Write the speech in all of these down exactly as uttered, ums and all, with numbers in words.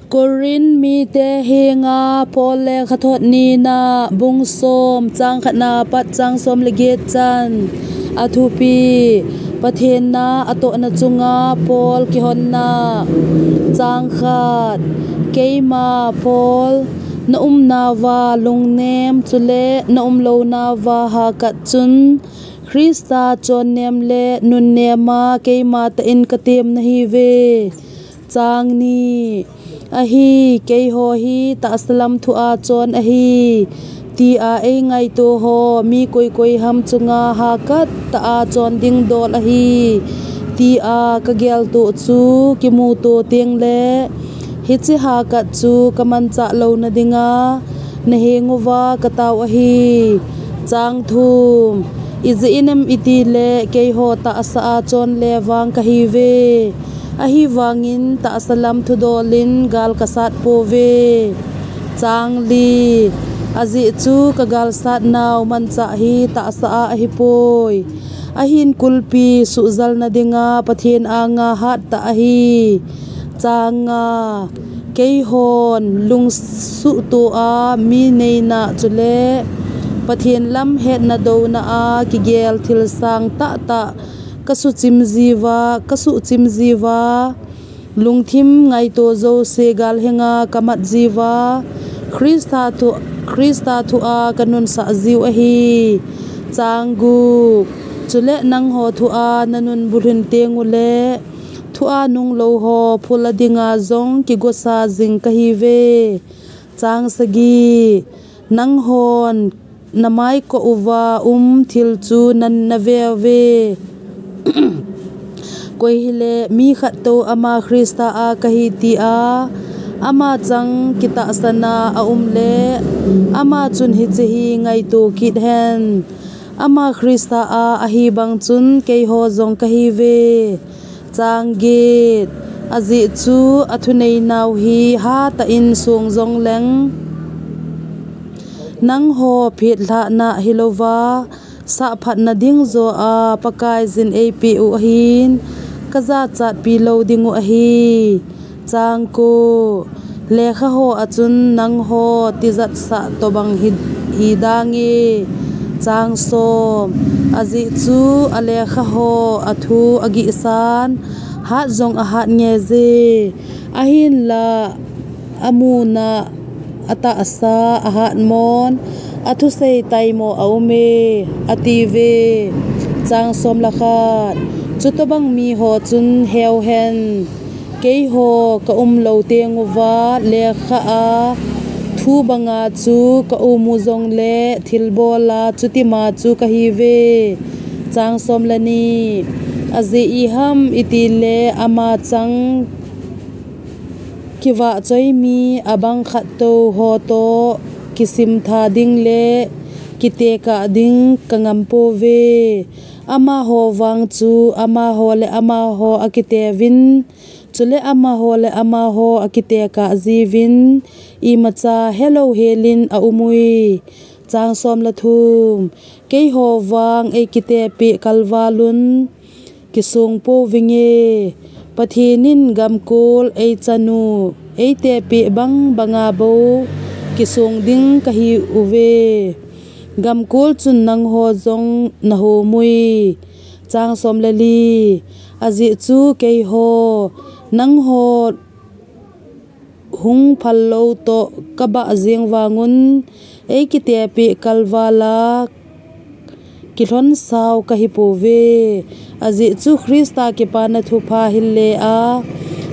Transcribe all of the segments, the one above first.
Korin mite henga Paul lekhathot nina, bung som, chang khatna pat chang som le get chan. A thupi: Pathen na atohna chunga Paul kihonna. Chang khat. Keima Paul, na umnauva lungnem chule na umlounauva hakat chun, Christa chonnem le nunnema keima tah in katem nahiuve. Chang ni. Ahi, keiho hi tahsa lam thua chon ahi, tia eingaito ho mi koikoi ham chunga hakat tah a chon ding dol ahi, tia kageltoh chu kimuto tengle, hiche hakat chu kamanchah louna dinga nahenguva katao ahi. Chang thum. Ijeh inem itile keiho tahsa a chon le vang kahiuve. Ahivangin tahsa lam thudol in gal kasat pouve. Chang li. Ajeh chu kagalsatnau manchah hi tahsa a ahipoi. Ahin kulpi suhjalna dinga Pathen anga hattah ahi. Chang nga. Keihon lungsuhtoa mi neina chule Pathen lam hetna douna a kigel thil sang tahtah kasuchim jiuva, kasuhchim jiuva, lungthim ngaito jouse galhenga kamat jiuva, Christa thu, Christa thua kanunsah jiu ahi. Chang gup. Chule nangho thua nanun bulhin tengule, thua nunglou ho phula dinga jong kigosa jing kahiuve. Chang sagi. Nanghon namai koh uva um thil chu nan naveuve. Koi hile mi khattou ama Christa a kahi tia ama chang kitahsana aumle, ama chun hiche hi ngaito kit hen. Ama Christa a ahi bang chun keiho jong kahiuve. Chang get. Ajeh chu athuneinau hi hatah in song jongleng, nangho phetlhahna hilouva, sahphatna ding joa Pakaiyin eipeh u ahin, kajachatpi lou dingu ahi. Chang ko. Lekhaho a chun nangho tijatsah tobang hi, hidange. Chang som. Ajeh chu alekhaho athu agihsan, hat jong ahat ngeije. Ahinla amuna atahsa ahatmon, athusei taimo aume, atiuve. Chang som le khat. Chutobang miho chun heuhen. Keiho kaumlou tenguva lekha a thu banga chu kaumu jongle thilbola chutima chu kahiuve. Chang som le ni. Ajeh iham itile ama chang kivahchoi mi abang khattou ho toh kisimtha ding le kitekah ding kangam pouve. Amaho vang chu amaho le amaho akiteuvin, chule amaho le amaho akitekah jiuvin, imacha helou helin aumui. Chang som le thum. Keiho vang eikitepeh kalvalun kisong pouvinge. Pathen in gamkol eichanu, eitepeh bang banga bou kisong ding kahiuve. Gamkol chun nangho jong nahomui. Chang som le li. Ajeh chu keiho nangho hung phal lou toh kabah jeng vangun, eikitepeh kalvala kilhonsau kahipouve. Ajeh chu Christa Kipana Thupha hille a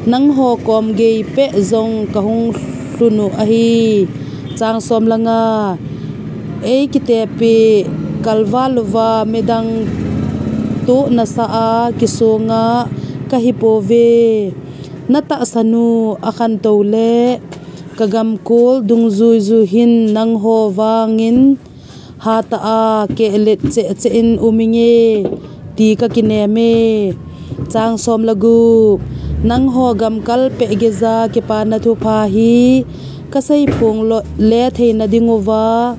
nangho kom gei peh jong kahung lhunu ahi. Chang som le nga. Eikitepeh kalvaluva midang toh nasa a kisonga kahipouve. Natahsanu akhantou le kagamkol dungjuiju hin nangho vangin hatah a kehlet cheh cheh in uminge, ti kakineme. Chang som le gup. Nangho gamkal peh geija Kipana Thupha hi kaseiphong lou le theina dinguva,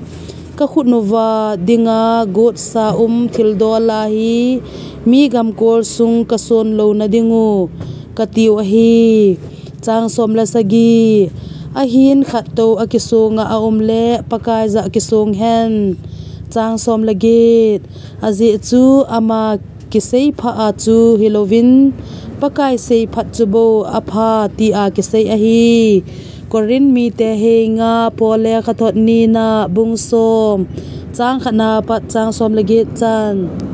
kakhut uva dinga gotsa um thildola hi mi gamkol sung kason louna dingu katiu ahi. Chang som le sagi. Ahin khat tou akisonga aum le Pakai jah kisong hen. Chang som le get. Ajeh chu ama kisei pha a chu hilouvin, Pakai sei phat chu bou apha tia kisei ahi. Corinth mite henga Paul lekhathot nina bung som, chang khatna pat chang som le get chan.